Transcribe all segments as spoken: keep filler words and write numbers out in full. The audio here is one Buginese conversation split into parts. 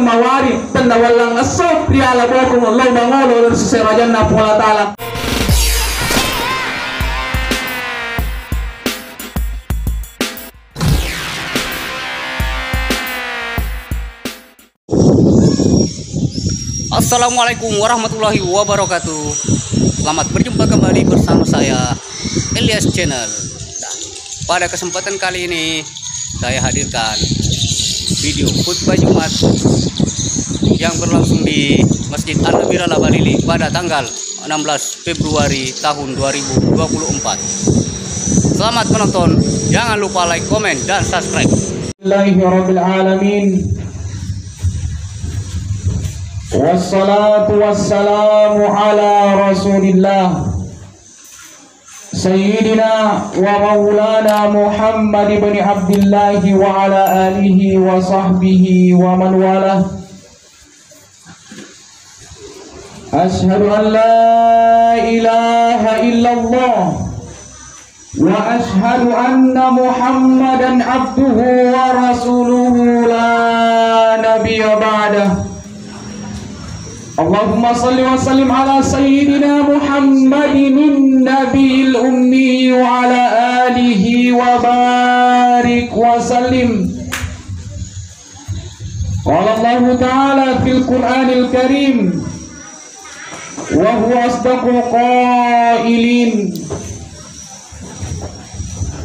mawari, tenna wallang esso, riala bokong, lao mangolo ri sese rajanna Puang Allah Ta'ala. Assalamualaikum warahmatullahi wabarakatuh. Selamat berjumpa kembali bersama saya, Elias Channel. Nah, pada kesempatan kali ini, saya hadirkan video khutbah Jumat yang berlangsung di Masjid An-Nabi Rala Balili pada tanggal enam belas Februari tahun dua ribu dua puluh empat. Selamat menonton, jangan lupa like, komen, dan subscribe. Alhamdulillahirabbil alamin. Wassalatu wassalamu ala Rasulillah, Sayyidina wa Maulana Muhammad ibn Abdillah wa ala alihi wa sahbihi wa man walah. Asyhadu an la ilaha illallah wa asyhadu anna Muhammadan abduhu wa rasuluhu la nabiyya ba'dah. Allahumma salli wa sallim ala sayyidina Muhammadin nabiyil ummi wa ala alihi wa barik wa sallim. Qala Allahu ta'ala fil Qur'anil Karim, wa huwa asdaqul qailin.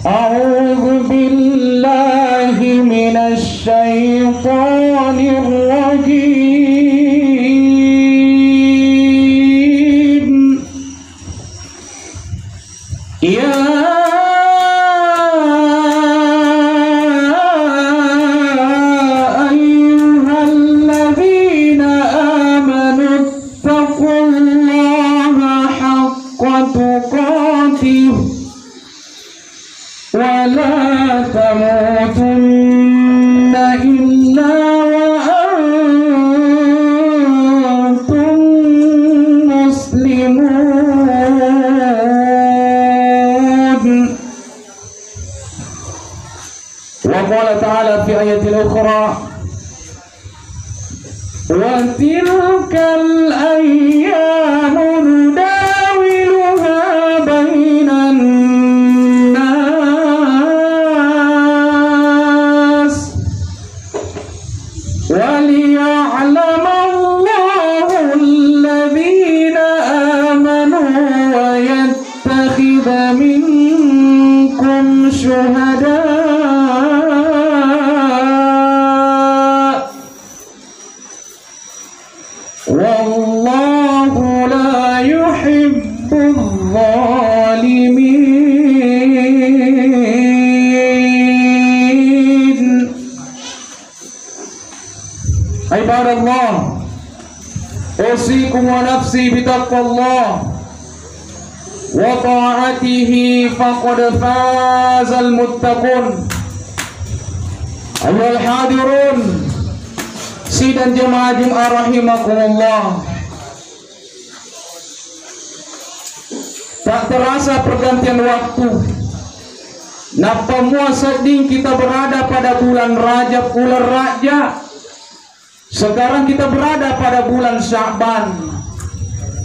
A'udzu billahi minasy syaithanir rajim. Ya ayyuhalladzina amanu taqullaha haqqa tuqatih wa la tamutunna illa wa antum muslimun. Wa qala ta'ala fi ayatil ukhra, wa tilkal ayyamu nudawiluha bainan nas. وليعلم الله الذين آمنوا ويتخذ منكم شهداء والله لا يحب الظالمين. عباد الله، أوصيكم ونفسي بتقوى الله وطاعته فقد فاز المتقون. أيها الحاضرون، sidang jamaah Jumat rahimakumullah. Tak terasa pergantian waktu. Nappa mua sedding kita berada pada bulan Rajab, uleng Rajab. Sekarang kita berada pada bulan Sya'ban.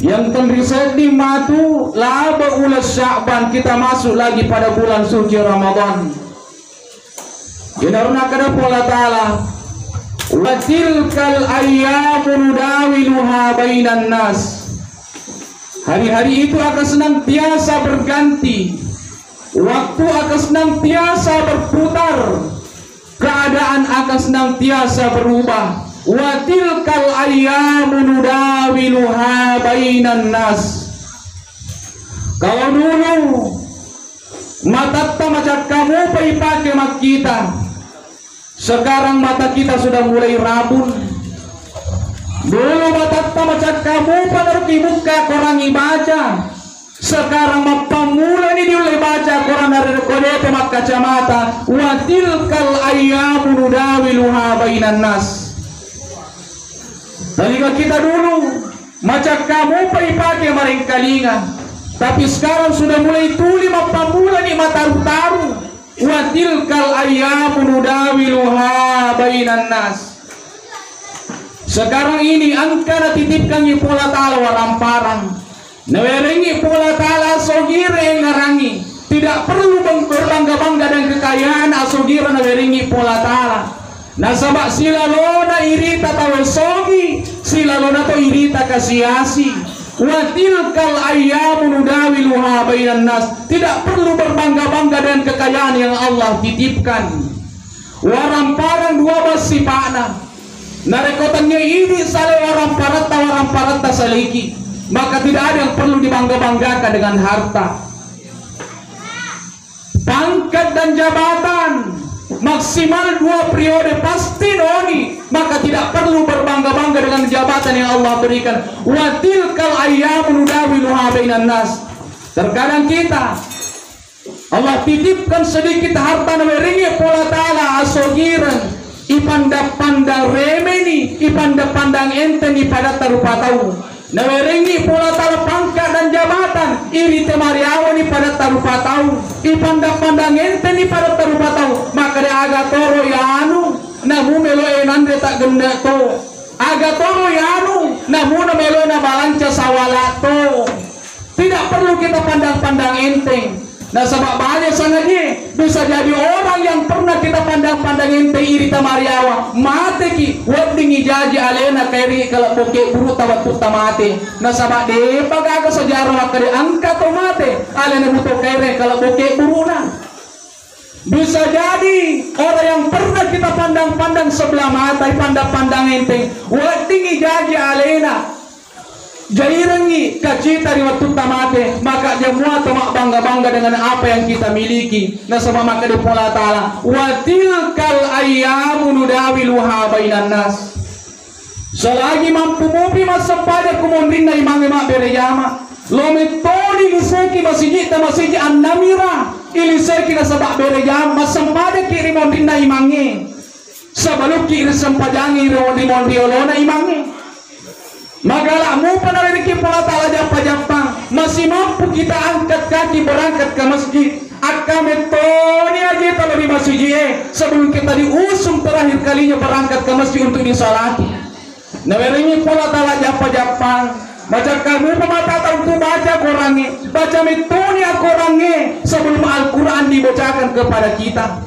Yang tenri sedding matu, laba uleng Sya'ban, kita masuk lagi pada bulan suci Ramadan. Iyanaro nakkeda Puang Allah Ta'ala, "Wa tilkal ayyamu nudawiluha bainan nas." Hari-hari itu akan senantiasa berganti. Waktu akan senantiasa berputar. Keadaan akan senantiasa berubah. "Wa tilkal ayyamu nudawiluha bainan nas." Kalau dulu matatta macakka mupa ipake makkita. Sekarang mata kita sudah mulai rabun. Dulu matatta macakka mupa narekko ibukka korangngi baca. Sekarang mappammulani diulle baca korang narekko de'pa makkacamata. Wa tilkal ayyamu nudawiluha bainan nas. Taliga kita dulu macakka mupa ipake marengkalinga, tapi sekarang sudah mulai tuli mappammulani mataru-taru. Wa tilkal ayyamu nudawiluha bainan nas. Sekarang ini engka natitipkangngi Puang Allah Ta'ala waramparang. Nawerengngi Puang Allah Ta'ala asogireng ngarangngi. Tidak perlu bang-, berbangga-bangga dengan kekayaan asogireng nawerengngi Puang Allah Ta'ala. Nasaba silalona irita tau sogi, silalona to irita kasiasi. Wa tilkal ayyamu nudawiluha bainan nas. Tidak perlu berbangga-bangga dengan kekayaan yang Allah titipkan. Waramparang dua belas sipa'na. Narekko tennia idi salai waramparatta, waramparatta salaiki, maka tidak ada yang perlu dibangga-banggakan dengan harta. Pangkat dan jabatan maksimal dua periode pasti noni, maka tidak perlu berbangga-bangga dengan jabatan yang Allah berikan. Wa tilkal ayyamu nudawiluha bainan nas. Terkadang kita Allah titipkan sedikit harta nawerengngi Puang Allah Ta'ala asogireng, ipandang-pandang remeni, ipandang-pandang enteni padatta rupa tau. Nawerengngi Puang Allah Ta'ala pangkat dan jabatan, irite mariawani padatta rupa tau, ipandang-pandang enteni padatta rupa tau, makkeda aga toro yanu, namu meloe nanre taggenne to, aga toro yanu, namu namelo nabalanca sawala to. Tidak perlu kita pandang-pandang enteng. Nasaba bale sangadie, bisa jadi orang yang pernah kita pandang-pandang enteng irita mariawa, mateki, weddingngi jaji alena kairi kalebboke burutta wattutta mate. Nasaba depa gaga sejarah makkeda engka to mate, alena muto kairi kalebboke buruna. Bisa jadi orang yang pernah kita pandang-pandang sebelah mata, pandang-pandang enteng, weddingngi jaji alena. Jairengngi kacita ri wattutta mate, maka jamuata mabbangga-bangga dengan apa yang kita miliki. Nasaba makkeda Puang Allah Ta'ala, "Wa tilkal ayyamu nudawiluha bainan nas." Selagi mampu mupi massempajang ku monrinna imangnge mabbere jama, lo mettoni liseki masijitta masiji annamira, iliseki nasaba bere jama, massempajangki ri monrinna imangnge. Sebelumki risempajangi ri, ri, ri olona imangnge. Magala mupa nawerekki Puang Allah Ta'ala jappa-jappang, masih mampu kita angkat kaki berangkat ke masjid. Akka mettoni aja kalau di masjid eh, sebelum kita diusung terakhir kalinya berangkat ke masjid untuk disalati. Nawerengngi Puang Allah Ta'ala jappa-jappang, macakka mupa matata untuk baca Korangnge, baca mettoni Korangnge sebelum Al-Quran dibacakan kepada kita.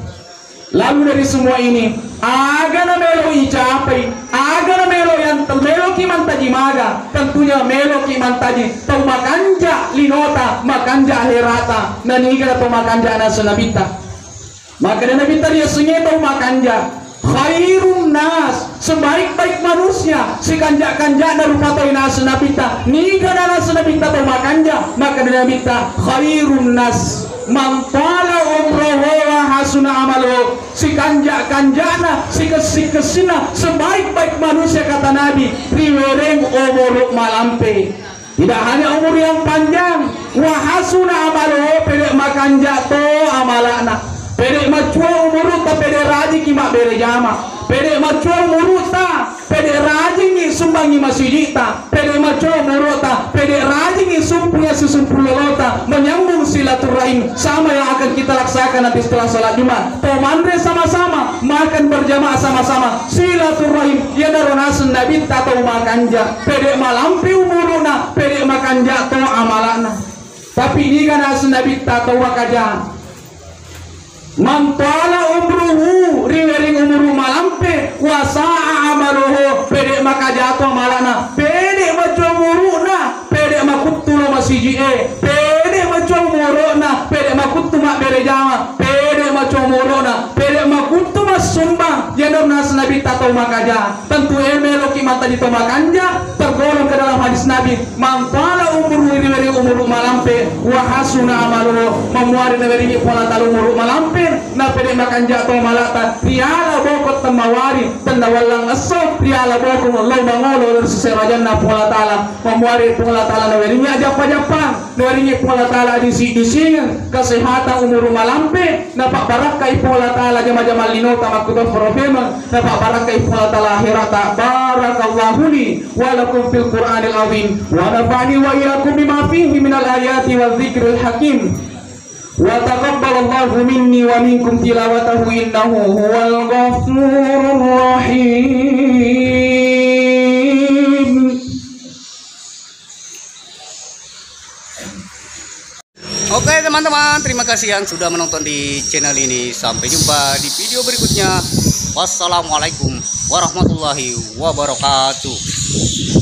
Lalu dari semua ini, aga na melo icapai, aga na melo yang meloki mantaji maga, tentunya meloki mantaji tau makanja linota, makanja aherata, naniga tau makanja naseng Nabitta. Maka Nabitta riasengnge tau makanja, khairun nas, sebaik-baik manusia, sikanja-kanjana rupa tau naseng Nabitta. Niga naseng Nabitta tau makanja? Maka Nabitta, khairun nas man tala umruhu wa hasuna amaluhu. Sikanja-kanjana, sikessi-kessina, sebaik-baik manusia, kata Nabi, riwereng umuru malampe. Tidak hanya umur yang panjang, wa hasuna amaluhu, pede makanja to amalana. Pede maccua umurutta, pede rajiki mabbere jama. Pede maccua umurutta, pede rajingngi sumbangngi masijitta, pede maccua umurutta, pede rajingngi sumpungngi sisumpung lolota, menyambung silaturahim, sama yang akan kita laksanakan nanti setelah salat Jumat. To manre sama-sama, makan berjamaah sama-sama, silaturahim, iyanaro naseng Nabitta tau makanja, pede malampe umuruna, pede makanja to amalana. Tapi niga naseng Nabitta tau makaja? Man tala umruhu, riwering umuru malampe, wa sa'a amaluhu, pede makajato amalana, pede maccua umuruna, pede makuttu lo masiji e, pede maccua umuruna, pede makuttu mabbere jama, pede maccua umuruna, pede makuttu massumbang, yano naseng Nabitta tau makaja. Tentu e meloki mantaji to makanja, tergolong ke dalam hadis Nabi, man tala umruhu, riwering umuru malampe, wa hasuna amaluhu, mamuari naweringi Puang Allah Ta'ala umuru malampe, na pede makanja to amalata, riala boko temmawari, tenna wallang esso, riala boko lao mangolo ri sese rajanna Puang Allah Ta'ala, mamuari Puang Allah Ta'ala naweringi ajappa-jappang, naweringi Puang Allah Ta'ala disi-disingeng, kesehatan umuru malampe, napabbarakkai Puang Allah Ta'ala jama-jama linota makkutofforo femeng, napabbarakkai Puang Allah Ta'ala akhirata. Barakallahu li wa lakum fil Qur'anil azim, wa nafa'ni wa iyyakum bima fihi minal ayati wa dzikril hakim. Wa taqabbalallahu minni wa minkum tilawatahu innahu huwal ghafurur rahim. Oke teman-teman, terima kasih yang sudah menonton di channel ini. Sampai jumpa di video berikutnya. Wassalamualaikum warahmatullahi wabarakatuh.